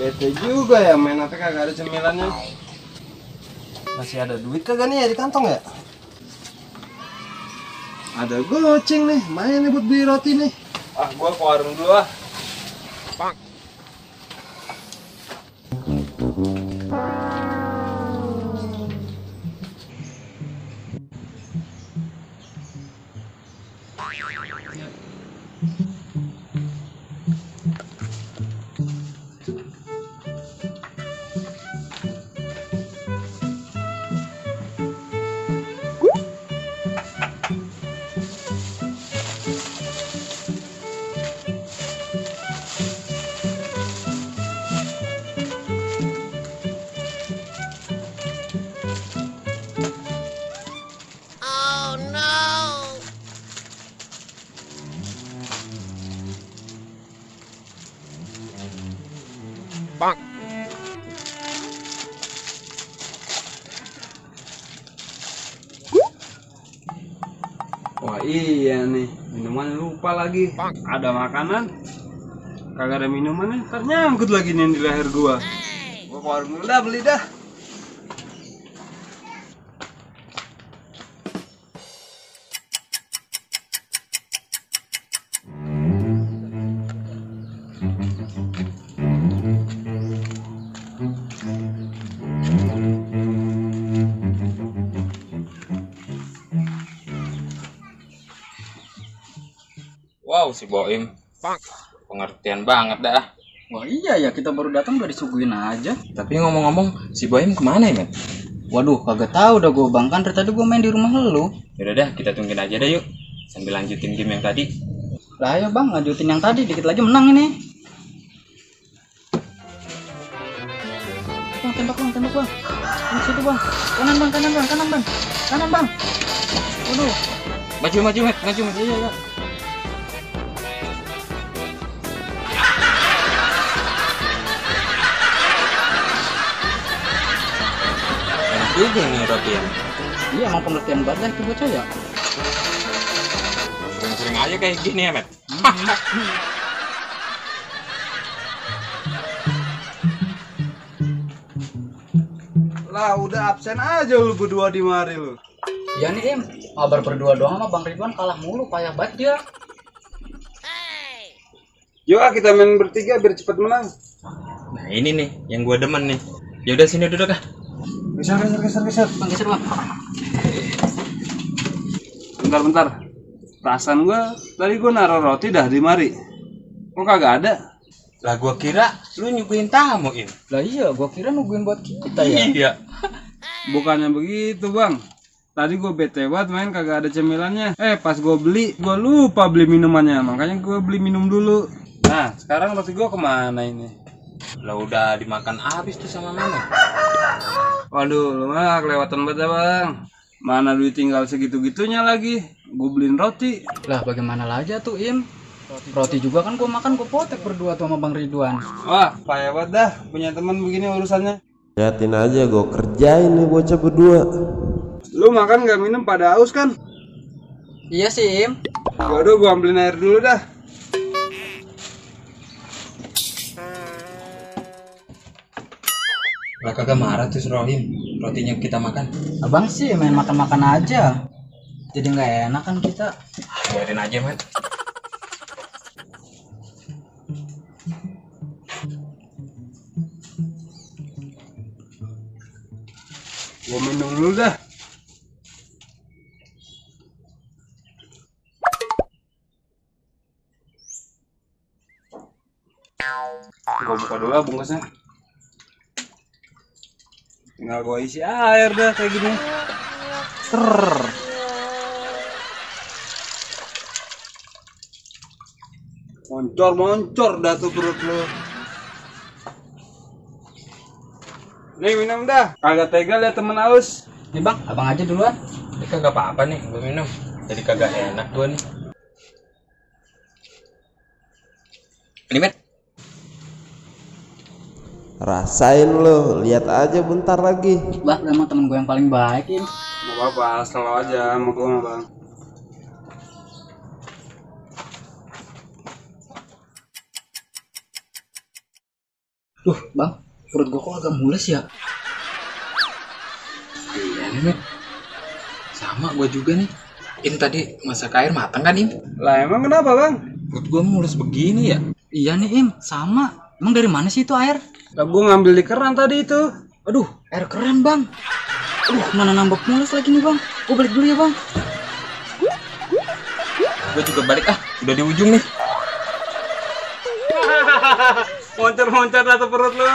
Bete juga ya main HP kagak ada cemilannya. Masih ada duit kagak nih ya di kantong ya? Ada goceng nih, main nih buat beli roti nih. Ah, gua ke warung dulu ah. Bang. Bang. Wah iya nih, minuman lupa lagi. Bang. Ada makanan, kagak ada minumannya, ntar nyangkut lagi nih di leher gua. Gua ke warung dulu dah, beli dah. Wow, si Boim, pengertian banget dah. Wah iya ya, kita baru datang udah disuguhin aja. Tapi ngomong-ngomong, si Boim kemana ya, men? Waduh, kagak tahu dah gue bang, kan dari tadi gue main di rumah lu. Yaudah dah, kita tungguin aja dah yuk. Sambil lanjutin game yang tadi. Lah ayo bang, lanjutin yang tadi, dikit lagi menang ini. Bang, tembak bang. Di situ bang. Kanan bang. Kanan bang. Waduh. Maju, Met. Iya. Enak juga nih roti ya. Iya, emang pengertian banget itu bocah ya. Sering-sering aja kayak gini ya, Met. Lah udah absen aja lu berdua di mari lu. Ya nih Im, kabar berdua doang sama Bang Ridwan kalah mulu, payah banget dia. Yuk kita main bertiga biar cepet menang. Nah ini nih, yang gua demen nih. Yaudah sini duduk ah. Geser. Bang, geser bang. Bentar. Perasaan gua tadi gua naruh roti dah di mari. Kok kagak ada? Lah gua kira lu nyuguhin tamu, Im. Lah iya, gua kira nungguin buat kita ya. Iya. Bukannya begitu bang. Tadi gue bete banget main kagak ada cemilannya. Pas gue beli, gue lupa beli minumannya. Makanya gue beli minum dulu. Nah, sekarang roti gue kemana ini? Lah udah dimakan habis tuh sama mama. Waduh, lu mah kelewatan banget ya bang. Mana duit tinggal segitu-gitunya lagi. Gue beliin roti. Lah bagaimana lagi tuh Im? Roti juga kan gua makan, gua potek berdua tuh sama Bang Ridwan. Wah, payah banget dah punya teman begini urusannya. Liatin aja gue kerjain nih bocah berdua. Lu makan gak minum pada haus kan? Iya sih Im. Waduh, gue ambilin air dulu dah. Lah kagak marah tuh si Rohim, rotinya kita makan. Abang sih main makan-makan aja. Jadi nggak enak kan kita. Biarin aja, Met. Gue minum dulu dah. Gue buka dulu lah bungkusnya. Tinggal gue isi air dah kayak gini. Moncor dah tuh perut lu. Nih minum dah. Kagak tega liat temen haus. Nih bang, abang aja duluan. Ini kagak apa-apa nih, gue minum. Jadi kagak enak gue nih. Ini, Met. Rasain lo, lihat aja bentar lagi. Bang, emang temen gue yang paling baik Im. Gak apa-apa, selalu aja sama gue mah bang. Duh, Bang, perut gua kok agak mules ya? Iya nih, Mit. Sama gua juga nih. Im tadi masak air matang kan, Im? Lah emang kenapa bang? Perut gua mulus begini ya. Iya nih, Im, sama. Emang dari mana sih itu air? Lah gue ngambil di keran tadi itu. Aduh, air keren, Bang. Aduh, mana nambah mules lagi nih, Bang. Gua balik dulu ya, Bang. Gue juga balik udah di ujung nih. Moncer-moncer atau perut lu.